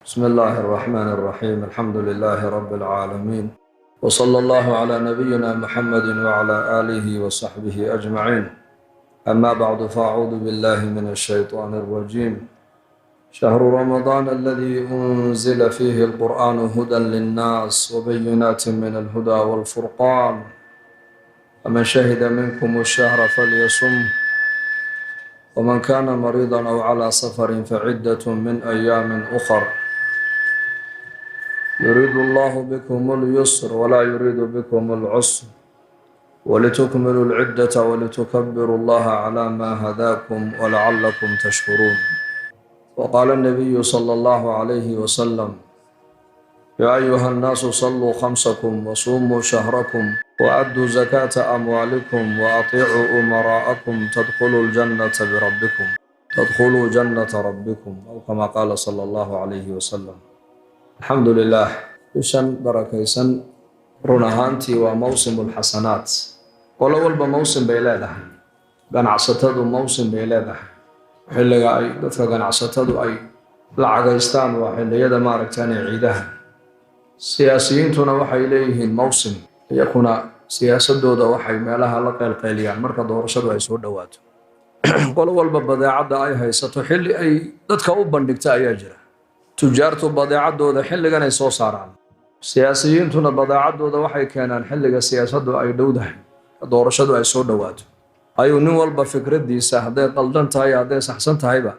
بسم الله الرحمن الرحيم، الحمد لله رب العالمين، وصلى الله على نبينا محمد وعلى آله وصحبه أجمعين. أما بعد، فأعوذ بالله من الشيطان الرجيم. شهر رمضان الذي أنزل فيه القرآن هدى للناس وبينات من الهدى والفرقان، فمن شهد منكم الشهر فليصم، ومن كان مريضا أو على سفر فعدة من أيام أخر، يريد الله بكم اليسر ولا يريد بكم العسر، ولتكملوا العدة ولتكبروا الله على ما هداكم ولعلكم تشكرون. وقال النبي صلى الله عليه وسلم: يا أيها الناس، صلوا خمسكم وصوموا شهركم وأدوا زكاة أموالكم وأطيعوا أمراءكم، تدخلوا الجنة بربكم، تدخلوا جنة ربكم، أو كما قال صلى الله عليه وسلم. الحمد لله. Bishan barakaysan run ahaantii waa mawsimu lxasanaat. Qolo walba mawsim bay leedahay. Ganacsatadu mawsim bay leedahay. Xilliga ay dadka ganacsatadu ay lacagaystaan waa xilliyada maaragtaan ciidaha. Siyaasiyiintuna waxay leeyihiin mawsim, iyakuna siyaasadooda waxay meelaha la qaylqayliyaan marka doorashadu ay soo dhowaato. Qolo walba badeecadda ay haysato xilli ay dadka u bandhigta ayaa jira. Tujaartu badeecadooda xilligan ay soo saaraan. Siyaasiyiintuna badeecadooda waxay keenaan xilliga siyaasaddu ay dhowdahay, doorashadu ay soo dhowaato, ayuu nin walba fikraddiisa, hadday qaldan tahay, hadday saxsan tahayba,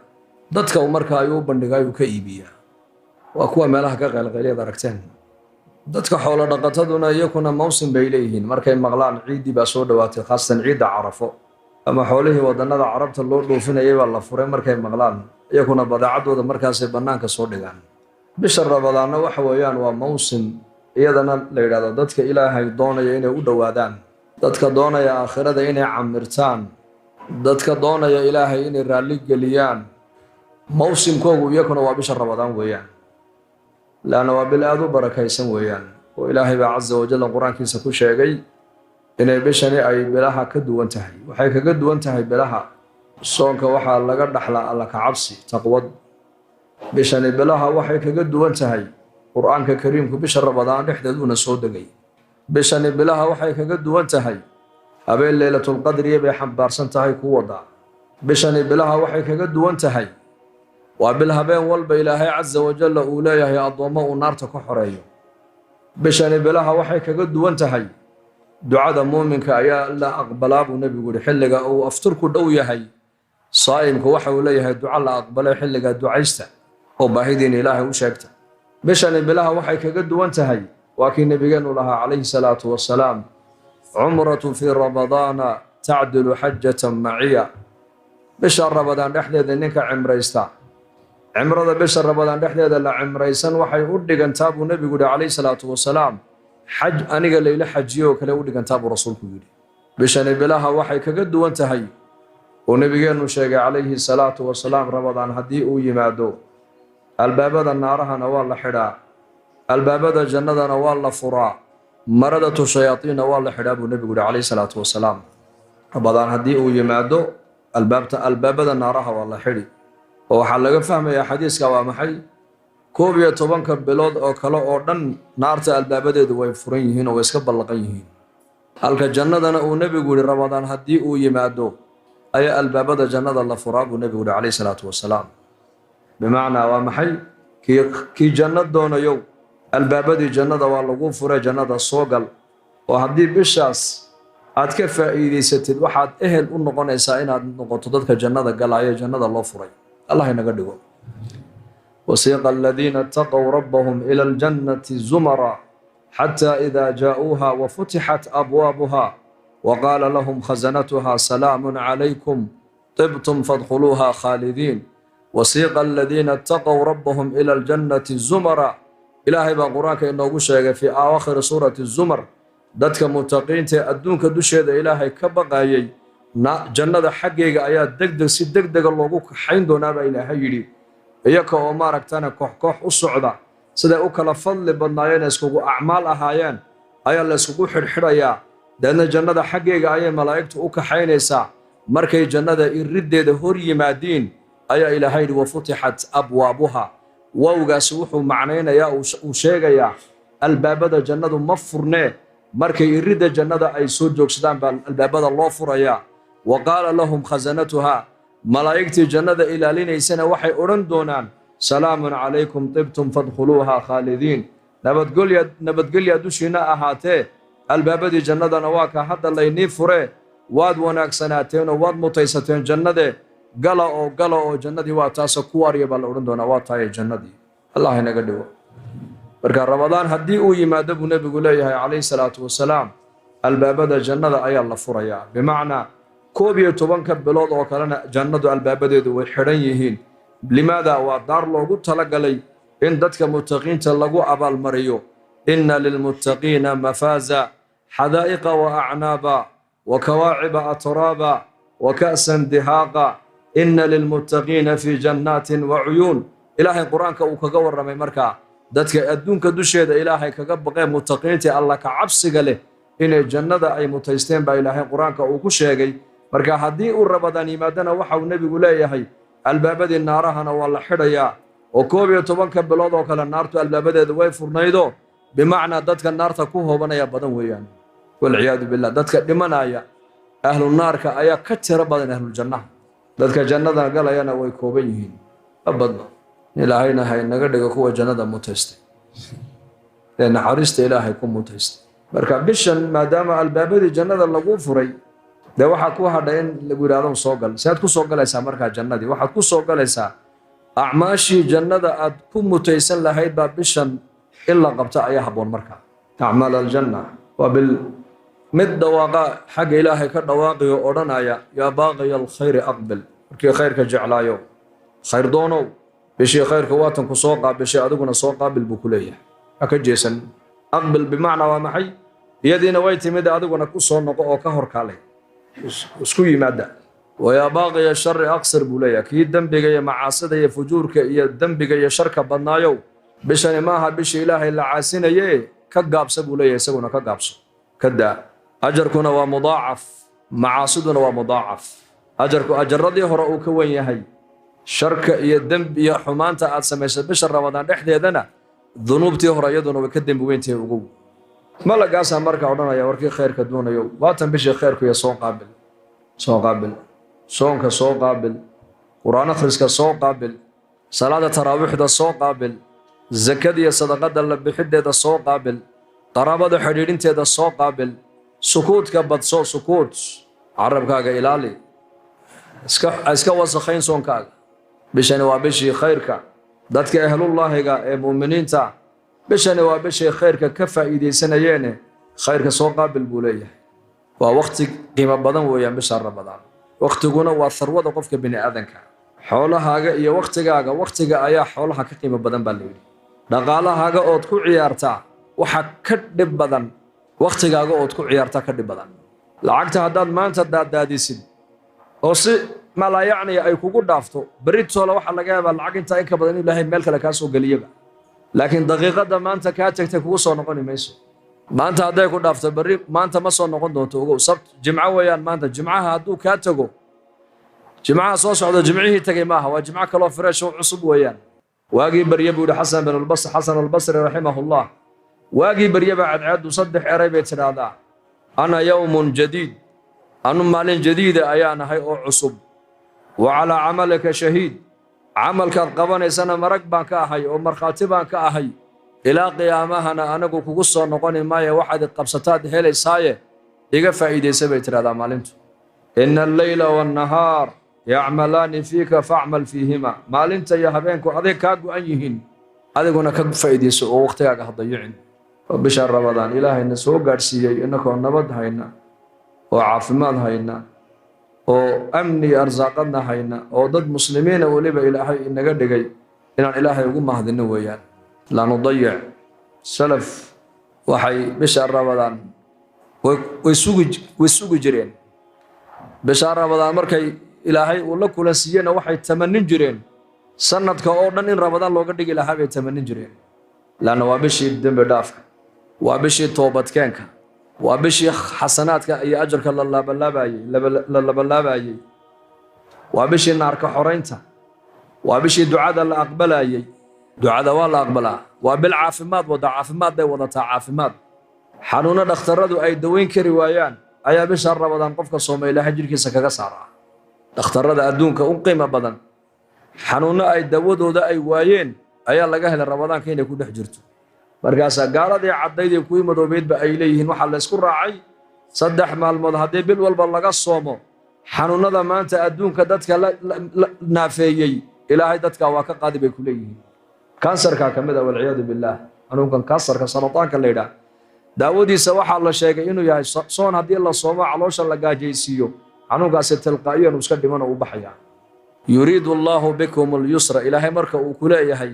dadka marka ayuu u bandhiga, ayuu ka iibiyaa. Waa kuwa meelaha ka qaylqayliyaad aragteen. Dadka xoolo dhaqataduna iyakuna mawsim bay leeyihiin. Markay maqlaan ciiddii baa soo dhowaatay, khaasatan ciidda Carafo, ama xoolihii wadannada Carabta loo dhoofinayay baa la furay markay maqlaan, iyakuna badeecadooda markaasay bannaanka soo dhigaan. Bisha Ramadaanna waxa weeyaan waa mawsim iyadana la yidhahdo dadka Ilaahay doonaya inay u dhowaadaan, dadka doonaya aakhirada inay camirtaan, dadka doonaya Ilaahay inay raalli geliyaan, mawsimkoogu iyakuna waa bisha Ramadaan weeyaan. Leanna waa bil aada u barakaysan weeyaan, oo Ilaahay baa casa wajalla Qur-aankiisa ku sheegay inay bishani ay bilaha ka duwan tahay. Waxay kaga duwan tahay bilaha: soonka waxaa laga dhaxlaa Alla ka cabsi, taqwad. Bishani bilaha waxay kaga duwan tahay Qur-aanka Kariimku bisha Ramadaan dhexdeeduuna soo degay. Bishani bilaha waxay kaga duwan tahay habeen Leylatulqadriya bay xambaarsan tahay ku wadaa. Bishani bilaha waxay kaga duwan tahay waa bil habeen walba Ilaahay casa wajalla uu leeyahay addoommo uu naarta ka xoreeyo. Bishani bilaha waxay kaga duwan tahay ducada muuminka ayaa la aqbalaa buu Nebigu yihi. Xilliga uu afturku dhow yahay saa'imku waxa uu leeyahay duco la aqbalay, xilligaa ducaysta oo baahidiina Ilaahay u sheegta. Bishani bilaha waxay kaga duwan tahay waa kii Nebigeennu lahaa calayhi salaatu wasalaam: "Cumratu fii Ramadaana tacdilu xajatan maciya." Bisha Ramadaan dhexdeeda ninka cimraysta, cimrada bisha Ramadaan dhexdeeda la cimraysan waxay u dhigantaa buu Nebigu yihi calayhi salaatu wasalaam xaj aniga layla xajiyo oo kale u dhigantaa buu Rasuulku yidhi. Bishani bilaha waxay kaga duwan tahay uu Nebigeennu sheegay calayhi salaatu wasalaam: Ramadaan haddii uu yimaado, albaabada naarahana waa la xidhaa, albaabada jannadana waa la furaa, maradatu shayaadiinna waa la xidhaa buu Nebigu yihi calayhi salaatu wasalaam. Ramadaan haddii uu yimaado, albaabta albaabada naaraha waa la xidhi. Oo waxaa laga fahmayaa xadiiska waa maxay? 11-ka bilood oo kale oo dhan naarta albaabadeedu way furan yihiin oo way iska ballaqan yihiin, halka jannadana uu Nebigu yihi Ramadaan haddii uu yimaado ayaa albaabada jannada la furaa buu Nebigu yihi calayhi salaatu wasalaam. Bimacnaa waa maxay? Kii janno doonayow, albaabadii jannada waa lagu furay, jannada soo gal. Oo haddii bishaas aad ka faa'iidaysatid, waxaad ehel u noqonaysaa inaad noqoto dadka jannada galaayo, jannada loo furay. Allah inaga dhigo. وسيق الذين اتقوا ربهم إلى الجنة زمرا، حتى إذا جاءوها وفتحت أبوابها وقال لهم خزنتها: سلام عليكم، طبتم فادخلوها خالدين. وسيق الذين اتقوا ربهم إلى الجنة زمرا. Ilaahay baa Qur-aanka inoogu sheegay fii aawakhiri suurati Zumar dadka mutaqiinta ee adduunka dusheeda Ilaahay ka baqayay jannada xaggayga ayaa degdeg si deg dega loogu kaxayn doonaa baa Ilaahay yidhi, iyaka oo maaragtana koox koox u socda, siday u kala fadli badnaayeen, iskugu acmaal ahaayeen ayaa la iskugu xidhxidhayaa. Deedna jannada xaggayga ayay malaa'igtu u kaxaynaysaa. Markay jannada iriddeeda hor yimaadiin ayaa Ilaahay yidhi: وفتحت أبوابها. Wowgaasi wuxuu macnaynayaa, uu sheegayaa albaabada jannadu ma furnee, markay iridda jannada ay soo joogsadaan baa albaabada loo furayaa. Wa qaala lahum khasanatuhaa, malaa'igtii jannada ilaalinaysana waxay odhan doonaan salaamun calaykum tibtum fadkhuluuha khaalidiin. Nabadgelya, nabadgelya dushiina ahaatee, albaabadii jannadana waa ka hadda laynii furee, waad wanaagsanaateen oo waad mutaysateen jannade, gala oo gala oo jannadii waa taasa ku waarya baa la odhan doonaa. Waa tahay jannadii, Allah inaga dhigo. Marka Ramadaan haddii uu yimaado, buu nebigu leeyahay calayhi salaatu wasalaam, albaabada jannada ayaa la furayaa. Bimacnaa 11-ka bilood oo kalena jannadu albaabadeedu way xidhan yihiin. Limaada? Waa daar loogu talagalay in dadka muttaqiinta lagu abaalmariyo. Inna lilmuttaqiina mafaaza, xadaa'iqa wa acnaaba wa kawaaciba atraaba wa ka'san dihaaqa, inna lilmuttaqiina fii jannaatin wa cuyuun. Ilaahay Qur-aanka uu kaga warramay markaa dadka adduunka dusheeda Ilaahay kaga baqee, muttaqiintii Alla ka cabsiga leh, inay jannada ay mutaysteen baa Ilaahay Qur-aanka uu ku sheegay. Marka haddii uu Ramadaan yimaadana, waxa uu nebigu leeyahay albaabadii naarahana waa la xidhayaa, oo 11-ka bilood oo kale naartu albaabadeeda way furnaydo. Bimacnaa dadka naarta ku hoobanaya badan weeyaan, walciyaadu billah. Dadka dhimanaya ahlu naarka ayaa ka tiro badan ahluljannaha, dadka jannada galayana way kooban yihiin, ma badno. Ilaahayna ha inaga dhigo kuwa jannada mutaystay ee naxariista Ilaahay ku mutaystay. Marka bishan maadaama albaabadii jannada lagu furay, dee waxaa ku hadhay in lagu yidhahdo soo gal. Sead ku soo galaysaa markaa jannadii? Waxaad ku soo galaysaa acmaashii jannada aad ku mutaysan lahayd baa bishan in la qabto ayaa habboon. Markaa acmaal aljanna waa bil mid dhawaaqa xagga Ilaahay ka dhawaaqiyo, odhanaya yaa baaqiya alkhayri aqbil. Markii khayrka jeclaayo, khayr doonow, bishii khayrka waatan ku soo qaabishay, adiguna soo qaabil buu ku leeyahay, ha ka jeesan. Aqbil bimacnaa waa maxay? Iyadiina way timid, adiguna ku soo noqo oo ka hor kaalay, isku yimaada. Wayaa baaqiya shari aqsir buu leeyahay. Kii dembiga iyo macaasida iyo fujuurka iyo dembiga iyo sharka badnaayow, bishani maaha bishii Ilaahay la caasinaye, ka gaabsa buu leeyahay, isaguna ka gaabso, ka daa. Ajarkuna waa mudaacaf, macaasiduna waa mudaacaf. Ajarku ajaradii hore uu ka wen yahay. Sharka iyo dembi iyo xumaanta aad samayso bisha Ramadaan dhexdeedana, dunuubtii hore iyaduna way ka dembi weyntahay ugow. Malagaasaa marka odhanaya warkii khayrka doonayo, waatan bishii khayrku iyo soo qaabil, soo qaabil soonka, soo qaabil Qur-aan akhriska, soo qaabil salaada taraawiixda, soo qaabil zakada iyo sadaqada la bixideeda, soo qaabil qaraabada xidhiidhinteeda, soo qaabil sukuudka badso, sukuut, carabkaaga ilaali, iska wasakhayn soonkaaga. Bishani waa bishii khayrka dadka ehlullaahiga ee mu'miniinta. Bishani waa bishii khayrka ka faa'iidaysanayeene, khayrka soo qaabil buu leeyahay. Waa wakhti qiimo badan weeyaan bisha Ramadaan. Wakhtiguna waa tharwada qofka bini aadanka. Xoolahaaga iyo wakhtigaaga, wakhtiga ayaa xoolaha ka qiimo badan baa layidhi. Dhaqaalahaaga ood ku ciyaartaa waxa ka dhib badan wakhtigaaga ood ku ciyaartaa ka dhib badan. Lacagta haddaad maanta daaddaadisid oo si malaayacniya ay kugu dhaafto, berritoola waxaa laga yaabaa lacag intaa in ka badan in Ilaahay meel kale kaa soo geliyaba. Laakiin daqiiqadda maanta kaa tagtay kugu soo noqoni mayso. Maanta hadday ku dhaafto, berri maanta ma soo noqon doonto, ogow. Sabt, Jimco weeyaan maanta. Jimcaha hadduu kaa tago, jimcaha soo socda jimcihii tegay maaha, waa jimco kaloo fresh oo cusub weeyaan. Waagii barye, buu yihi Xasan bin albasri, Xasan Albasri raximahullah, waagii baryeba cadceeddu saddex eray bay tidhaahdaa: ana yowmun jadiid, anu maalin jadiida ayaan ahay oo cusub, wa calaa camalika shahiid, camalkaad qabanaysana marag baan ka ahay oo markhaati baan ka ahay, ilaa qiyaamahana anigu kugu soo noqoni maayo, waxaad qabsataad helaysaaye iga faa'iidaysa, bay tidhahdaa maalintu. Ina alleyla waannahaar yacmalaani fiika facmal fiihima. Maalinta iyo habeenku adig kaa go'an yihiin, adiguna ka faa'iidayso oo wakhtigaaga ha dayicin. Oo bisha Ramadaan Ilaahayna soo gaadhsiiyey innakoo nabad hayna oo caafimaad hayna oo amni iyo arsaaqadna hayna oo dad muslimiina weliba Ilaahay inaga dhigay, inaan Ilaahay ugu mahdino weeyaan, laa nudayic. Salaf waxay bisha Ramadaan way sugi jireen. Bisha Ramadaan markay Ilaahay uu la kulan siiyena, waxay tamanin jireen sanadka oo dhan in Ramadaan looga dhigi lahaa bay tamanin jireen, laanna waa bishii dembi dhaafka, waa bishii toobadkeenka, waa bishii xasanaadka iyo ajarka la laabalaabayey, la labalaabayey, waa bishii naarka xoraynta, waa bishii ducada la aqbalayey. Ducada waa la aqbalaa. Waa bil caafimaad wada, caafimaad bay wadataa, caafimaad. Xanuunno dhakhtarradu ay daweyn kari waayaan ayaa bisha Rabadaan qofka sooma Ilaahay jidhkiisa kaga saaraa. Dhakhtarrada adduunka u qiimo badan xanuunno ay dawadooda ay waayeen ayaa laga helay Rabadaanka inay ku dhex jirto. Markaasaa gaaladii caddayd iyo kuwii madoobeydba ay leeyihiin waxaa la ysku raacay 3 maalmood haddii bil walba laga soomo, xanuunnada maanta adduunka dadka la naafeeyey Ilaahay dadka waa ka qaadi bay ku leeyihiin. Kansarkaa ka mid ah, walciyaadu billaah. Xanuunkan kansarka, sarataanka la yidhaah, daawadiisa waxaa la sheegay inuu yahay soon. Haddii la soomo, caloosha la gaajaysiiyo, xanuunkaasi tilqaa'iyan uu iska dhiman oo u baxaya. Yuriidu allaahu bikum alyusra. Ilaahay marka uu ku leeyahay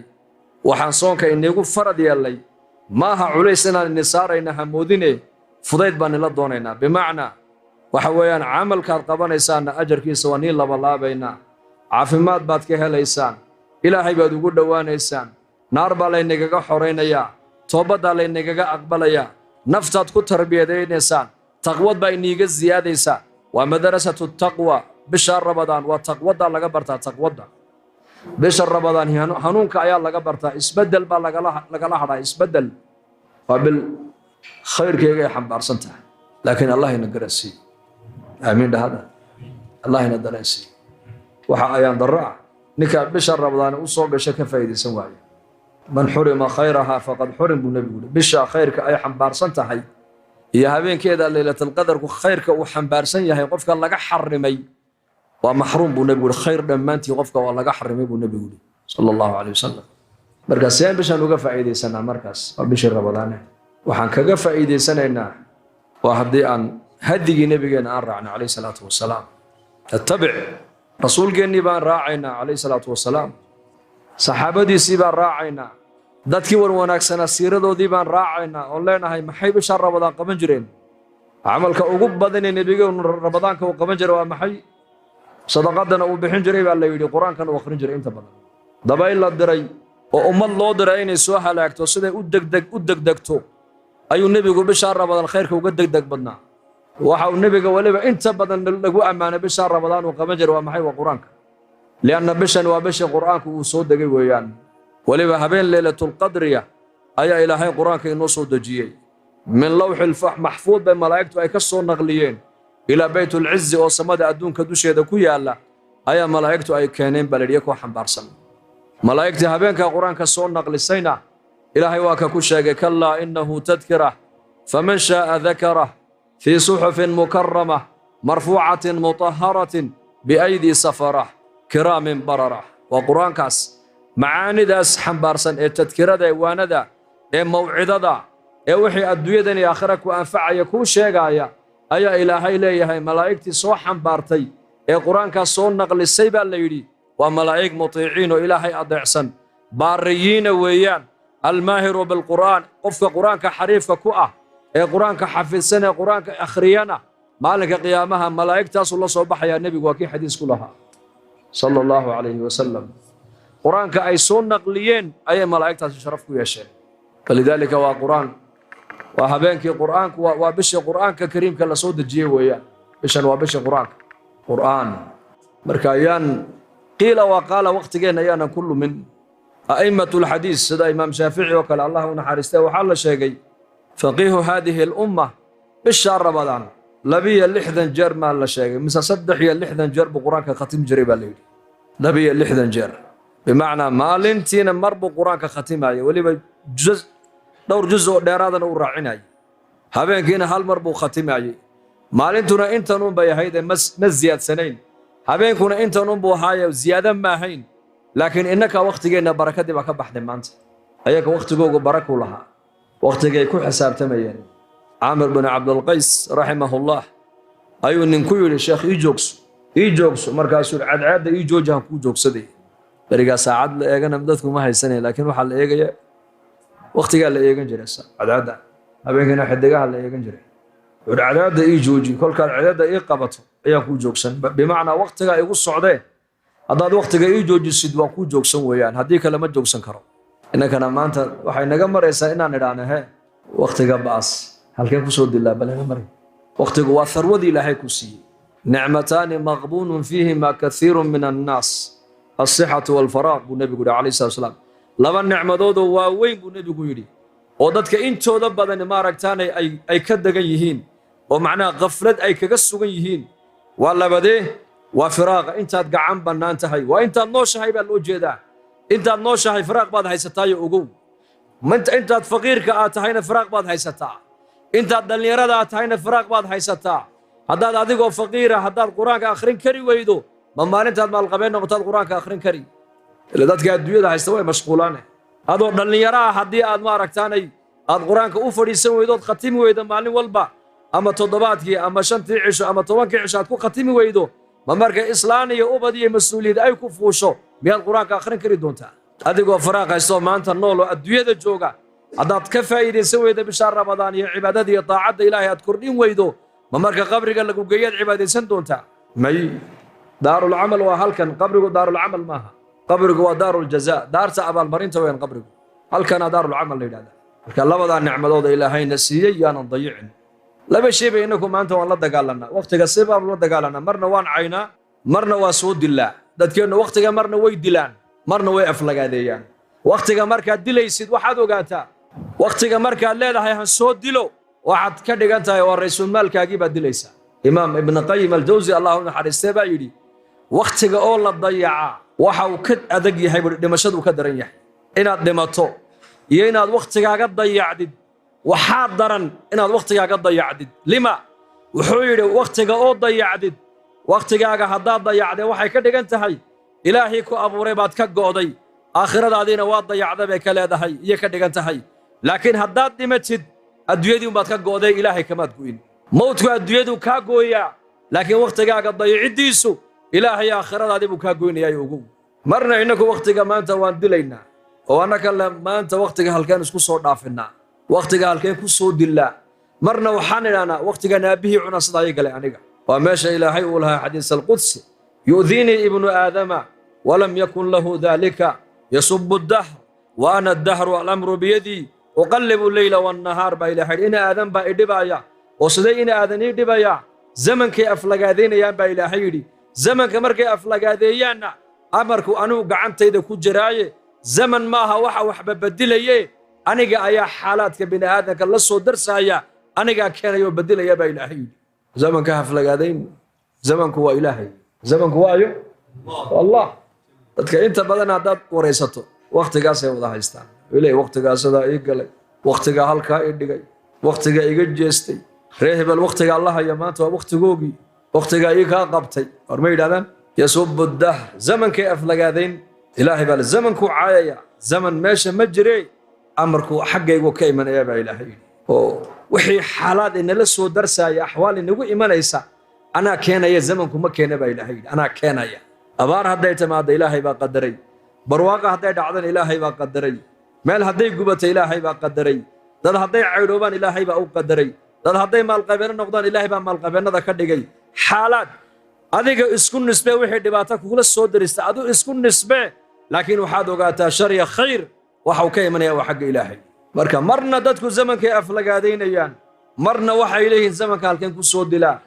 waxaan soonka iniigu farad yeellay, maaha culays inaan ini saarayna hamoodine, fudayd baan nila doonaynaa. Bimacnaa waxa weeyaan camalkaad qabanaysaanna ajarkiisa waa nii labalaabaynaa, caafimaad baad ka helaysaan, Ilaahay baad ugu dhowaanaysaan, naar baa laynagaga xoraynayaa, toobaddaa laynagaga aqbalayaa, naftaad ku tarbiyadaynaysaan, taqwad baa iniiga siyaadaysaa. Waa madarasatu taqwa bisha Rabadaan. Waa taqwaddaa laga bartaa, taqwadda bisha Rabadaan. Hanuunka ayaa laga bartaa, isbeddel baa lagala hadhaa, isbeddel. Waa bil khayrkeega ay xambaarsan tahay, laakiin Allah ina garansiiyo. Aamiin dhahada. Allah ina dareensiiyo. Waxa ayaan darro ah ninka bisha Rabadaan u soo gasha ka faa'iidaysan waaye. Man xurima khayraha faqad xurim, buu Nebigu yidhi. Bisha khayrka ay xambaarsan tahay iyo habeenkeeda Leylatalqadarku khayrka uu xambaarsan yahay qofka laga xarimay waa maxruum, buu Nebigu yidhi. Khayr dhammaantii qofka waa laga xarimay, buu Nebigu yidhi, sala Allahu caleyh wasalam. Marka seen bishaan uga faa'iidaysanaa? Markaas waa bishii Rabadaane. Waxaan kaga faa'iidaysanaynaa waa haddii aan hadigii Nebigeenna aan raacno, calayhi salaatu wasalaam. Tattabic rasuulkeennii baan raacaynaa, calayhi salaatu wasalaam. Saxaabadiisii baan raacaynaa, dadkii wan wanaagsanaa siiradoodii baan raacaynaa, oon leenahay maxay bishaa Rabadaan qaban jireen? Camalka ugu badanee Nebigeenu Rabadaanka uu qaban jiray waa maxay? Sadaqadana uu bixin jiray baa la yidhi, Qur-aankana uu akhrin jiray inta badan. Dabayl la diray oo ummad loo diray inay soo halaagto, siday u degdeg u degdegto ayuu Nebigu bishaa Rabadaan khayrka uga degdeg badnaa. Waxa uu Nebiga weliba inta badan lagu ammaanay bishaa Rabadaan uu qaban jiray waa maxay? Waa Qur-aanka, lianna bishan waa bishii Qur'aanku uu soo degay weeyaan. Weliba habeen Leylatulqadriya ayaa Ilaahay Qur-aanka inoo soo dejiyey. Min lawxil maxfuud bay malaa'igtu ay ka soo naqliyeen ilaa Baytulcizi oo samada adduunka dusheeda ku yaalla ayaa malaa'igtu ay keeneen baa layidhi, iyakoo xambaarsan. Malaa'igtii habeenkaa Qur-aanka soo naqlisayna Ilaahay waa ka ku sheegay: "Kallaa innahu tadkira, faman shaa'a dakarah, fii suxufin mukarama, marfuucatin mutahharatin, biaydii safarah, kiraamin bararah." Waa Qur-aankaas macaanidaas xambaarsan ee tadkirada, ee waanada, ee mawcidada, ee wixii adduunyadan iyo aakhira ku anfacaya kuu sheegaaya ayaa Ilaahay leeyahay malaa'igtii soo xambaartay ee Qur-aankaas soo naqlisay baa la yidhi waa malaa'ig mutiiciin oo Ilaahay adeecsan, baariyiina weeyaan. Almaahiru bilqur'aan, qofka Qur-aanka xariifka ku ah ee Qur-aanka xafidsan ee Qur-aanka akhriyana, maalinka qiyaamaha malaa'igtaasuu la soo baxayaa. Nebigu waa kii xadiis ku lahaa, sala Allahu calayhi wasalam, Qur-aanka ay soo naqliyeen ayay malaa'igtaasi sharaf ku yeesheen. Falidaalika waa Qur-aan, waa habeenkii Qur'aanku, waa bishii Qur'aanka kariimka la soo dejiyey weeyaan. Bishan waa bishii Qur-aanka, Qur'aan. Marka ayaan qiila waa qaala waqtigeenna ayaanan ku lumin. A'immatu lxadiis sida Imaam Shaafici oo kale, Allah u naxariistee, waxaa la sheegay faqiihu haadihi alumma, bishaa Rabadaan 62 jeer maa la sheegay mise 63 jeer buu Qur-aanka khatim jiray baa la yidhi. 62 jeer, bimacnaa maalintiina mar buu Qur-aanka khatimaaya, weliba juz, dhowr juz oo dheeraadana uu raacinayay. Habeenkiina hal mar buu khatimayey. Maalintuna intanuun bay ahayd ee ma ziyaadsanayn, habeenkuna intanuun buu ahaaye ziyaado ma ahayn. Laakiin innaka wakhtigeenna barakadii baa ka baxday maanta. Ayaga wakhtigoogu barakuu lahaa, wakhtigay ku xisaabtamayeen. Caamir bin Cabdulqays raximahullah ayuu ninku yidhi: "Sheekh, ii joogso, ii joogso." Markaasuu yidhi: "Cadceedda ii jooji, han kuu joogsaday." Berigaa saacad la eegana dadku ma haysanaya, laakiin waxaa la eegaya wakhtigaa la eegan jiray cadceedda, habeenkiina xidigaha la eegan jiray. Wuxuu "Cadceedda ii jooji, kolkaad cadceedda ii qabato ayaan kuu joogsan." Bimacnaa wakhtigaa igu socdee, haddaad wakhtiga ii joojisid waan kuu joogsan weeyaan, haddii kale ma joogsan karo. Innankana maanta waxay naga maraysaa inaan idhaahno: "He, wakhtiga ba'as halkeen kusoo dilaa?" Bal naga maray. Wakhtigu waa tharwadii Ilaahay ku siiyey. "Nicmataani maqbuunun fiihima kathiirun min annaas, alsixatu walfaraaq," buu Nebigu yihi, calayhi salatu wasalaam. Laba nicmadoodoo waaweyn buu Nebigu yidhi, oo dadka intooda badani maaragtaanay ay ka degan yihiin, oo macnaha khaflad ay kaga sugan yihiin. Waa labadee? Waa firaaqa intaad gacan bannaan tahay, waa intaad nooshahay baa loo jeedaa. Intaad nooshahay firaaq baad haysataayo ogow. Intaad faqiirka aad tahayna firaaq baad haysataa, intaad dhallinyarada aad tahayna firaaq baad haysataa. Haddaad adigoo faqiira haddaad Qur-aanka akhrin kari weydo, ma maalintaad maalqabeen noqotaad Qur-aanka akhrin kari? Ila dadka adduunyada haysta way mashquulaane. Adoo dhallinyaro ah haddii aad maaragtaanay aad Qur-aanka u fadhiisan weydo ood khatimi weydo maalin walba ama toddobaadkii ama 5-tii cisho ama 10-kii cisho aad ku khatimi weydo, ma marka islaan iyo ubad iyo mas-uuliyad ay ku fuusho miyaad Qur-aanka akhrin kari doontaa? Adigoo faraaq haystoo maanta nool oo adduunyada jooga, haddaad ka faa'iidaysan weydo bishaa Ramadaan iyo cibaadada iyo daacadda Ilaahay aad kordhin weydo, ma marka qabriga lagu geeyaad cibaadaysan doontaa? May. Daarulcamal waa halkan, qabrigu daarulcamal maaha. Qabrigu waa daaruljaza, daarta abaalmarinta weyan qabrigu. Halkanaa daarulcamal la yidhahdaa. Marka labadaa nicmadooda Ilaahayna siiyey yaanan dayicin. Laba shay bay innaku maanta waan la dagaalanaa wakhtiga, si baanu la dagaalanaa. Marna waan caynaa, marna waa soo dilaa. Dadkeennu wakhtiga marna way dilaan, marna way aflagaadeeyaan. Wakhtiga markaad dilaysid, waxaad ogaataa, wakhtiga markaad leedahay han soo dilo, waxaad ka dhigan tahay waa raysulmaalkaagii baad dilaysaa. Imaam Ibn Qayim Aljawsi, Allah u naxariistee, baa yidhi: wakhtiga oo la dayacaa waxa uu ka adag yahay buhi dhimashaduu ka daran yahay. Inaad dhimato iyo inaad wakhtigaaga dayacdid, waxaa daran inaad wakhtigaaga dayacdid. Lima? Wuxuu yidhi: wakhtiga oo dayacdid, wakhtigaaga haddaad dayacdee, waxay ka dhigan tahay Ilaahii ku abuuray baad ka go'day, aakhiradaadiina waa dayacda bay ka leedahay iyo ka dhigan tahay. Laakiin haddaad dhimatid, adduunyadii unbaad ka go'day, Ilaahay kamaad go'in. Mowdku adduunyadu kaa gooyaa, laakiin wakhtigaaga dayiciddiisu Ilaahay aakhiradaadii buu kaa goynayaa, ogow. Marna innaku wakhtiga maanta waan dilaynaa, oo annaka le maanta wakhtiga halkeen isku soo dhaafinnaa, wakhtiga halkeen ku soo dillaa. Marna waxaan idhahnaa wakhtigan aabbihii cuna sidaa galay aniga. Waa meesha Ilaahay uu lahaa xadiis alqudsi: yu'diinii ibnu aadama walam yakun lahu daalika, yasubu dahr wa ana addahru, alamru biyadii, uqallibu leyla wannahaar, baa Ilahay yidhi. Ina Aadan baa idhibaaya. Oo sidee ina Aadan ii dhibaya? Zamankay aflagaadaynayaan, baa Ilaahay yidhi. Zamanka markay aflagaadeeyaanna, amarku anigu gacantayda ku jiraaye. Zaman maaha waxa waxba bedilaye, aniga ayaa xaalaadka bini aadamka la soo darsaaya, anigaa keenaya oo bedilaya, baa Ilaahay yidhi. Zamanka haflagaadayn, zamanku waa Ilaahay. Zamanku waayo Allah. Dadka inta badan haddaad waraysato, wakhtigaasay wada haystaan ilay: wakhtigaasadaa ii galay, wakhtigaa halkaa ii dhigay, wakhtigaa iga jeestay, ree hebel wakhtigaa la haya maanta waa wakhtigoogii, wakhtigaa ii kaa qabtay. War ma yidhahdaan? Yasubu dahr, zamankay aflagaadayn. Ilaahay baa zamankuu caayaya. Zaman meesha ma jire, amarku xaggaygu ka imanaya, baa Ilaahay yidhi. Oo wixii xaalaad inala soo darsaaya, axwaal inagu imanaysa, anaa keenaya, zamanku ma keena, baa Ilaahay yidhi. Anaa keenaya. Abaar hadday timaadda, Ilaahay baa qadaray. Barwaaqa hadday dhacdana, Ilaahay baa qadaray. Meel hadday gubato, Ilaahay baa qadaray. Dad hadday caydhoobaan, Ilaahay baa u qadaray. Dad hadday maalqabeeno noqdaan, Ilaahay baa maalqabeennada ka dhigay. Xaalaad adiga isku nisbee, wixii dhibaato kugula soo darista adu isku nisbee, laakiin waxaad ogaataa sharya khayr waxau ka imanaya waa xagga Ilaahay. Marka marna dadku zamankay aflagaadaynayaan, marna waxay leeyihiin zamanka halkeen ku soo dilaa.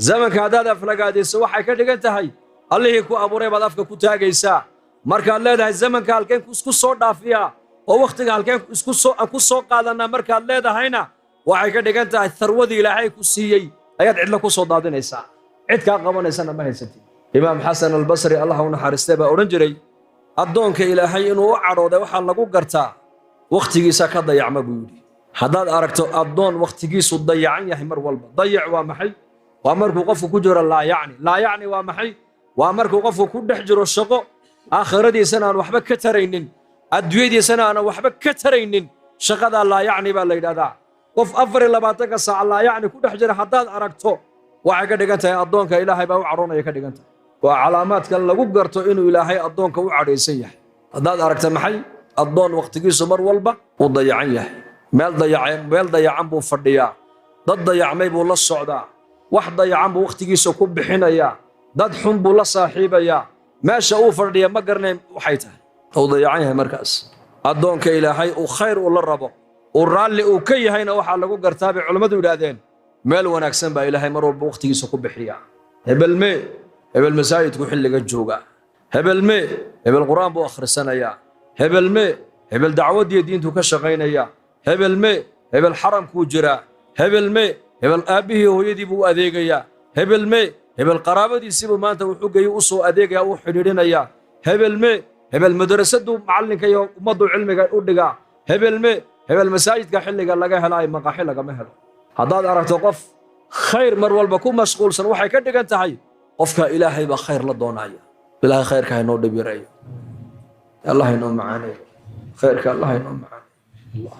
Zamanka haddaad aflagaadayso, waxay ka dhigan tahay Allihii ku abuuray baad afka ku taagaysaa. Markaad leedahay zamanka halkeen isku soo dhaafiyaa oo wakhtiga halkeen isku soo ku soo qaadanaa markaad leedahayna, waxay ka dhigan tahay tharwadii Ilaahay ku siiyey ayaad cidlo ku soo daadinaysaa, cid kaa qabanaysana ma haysatid. Imaam Xasan Albasri, Allah u naxariistay, baa odhan jiray: addoonka Ilaahay inuu u cadhooday waxaa lagu gartaa wakhtigiisa ka dayacma, buu yidhi. Haddaad aragto addoon wakhtigiisu dayacan yahay mar walba, dayac waa maxay? Waa markuu qofku ku jiro laa yacni. Laa yacni waa maxay? Waa markuu qofku ku dhex jiro shaqo aakhiradiisana aan waxba ka taraynin, adduunyadiisana aanan waxba ka taraynin. Shaqadaa laa yacni baa la yidhahdaa. Qof 24-ka saac laa yacni ku dhex jira haddaad aragto, waxay ka dhigan tahay addoonka Ilaahay baa u cadhoonaya ka dhigan tahay. Waa calaamaadka lagu garto inuu Ilaahay addoonka u cadhaysan yahay. Haddaad aragta maxay? Addoon wakhtigiisu mar walba uu dayacan yahay, meel dayacan, meel dayacan buu fadhiyaa, dad dayacmay buu la socdaa, wax dayacan buu wakhtigiisa ku bixinayaa, dad xun buu la saaxiibayaa, meesha uu fadhiya ma garanay waxay tahay, uu dayacan yahay. Markaas addoonka Ilaahay uu khayr uu la rabo, uu raalli uu ka yahayna, waxaa lagu gartaa, bay culammadu yidhaahdeen, meel wanaagsan baa Ilaahay mar walba wakhtigiisa ku bixiyaa. Hebel mee? Hebel masaajidku xilliga jooga. Hebel mee? Hebel Qur-aan buu akhrisanayaa. Hebel mee? Hebel dacwadiyo diintuu ka shaqaynayaa. Hebel mee? Hebel xaramkuu jiraa. Hebel mee? Hebel aabbihii hooyadii buu u adeegayaa. Hebel mee? Hebel qaraabadiisiibuu maanta wuxuu geeyu u soo adeegaya, u xidhiidhinayaa. Hebel mee? Hebel madrasaduu macallinka iyo ummaddu cilmiga u dhigaa. Hebel mee? Hebel masaajidka xilliga laga helo ay maqaaxi lagama helo. Haddaad aragto qof khayr mar walba ku mashquulsan, waxay ka dhigan tahay qofka Ilaahay baa khayr la doonaya. Ilaahay khayrka haynoo dhib yareeyo, Allah haynoo macaaneeyo khayrka, Allah haynoo macaaneeyo.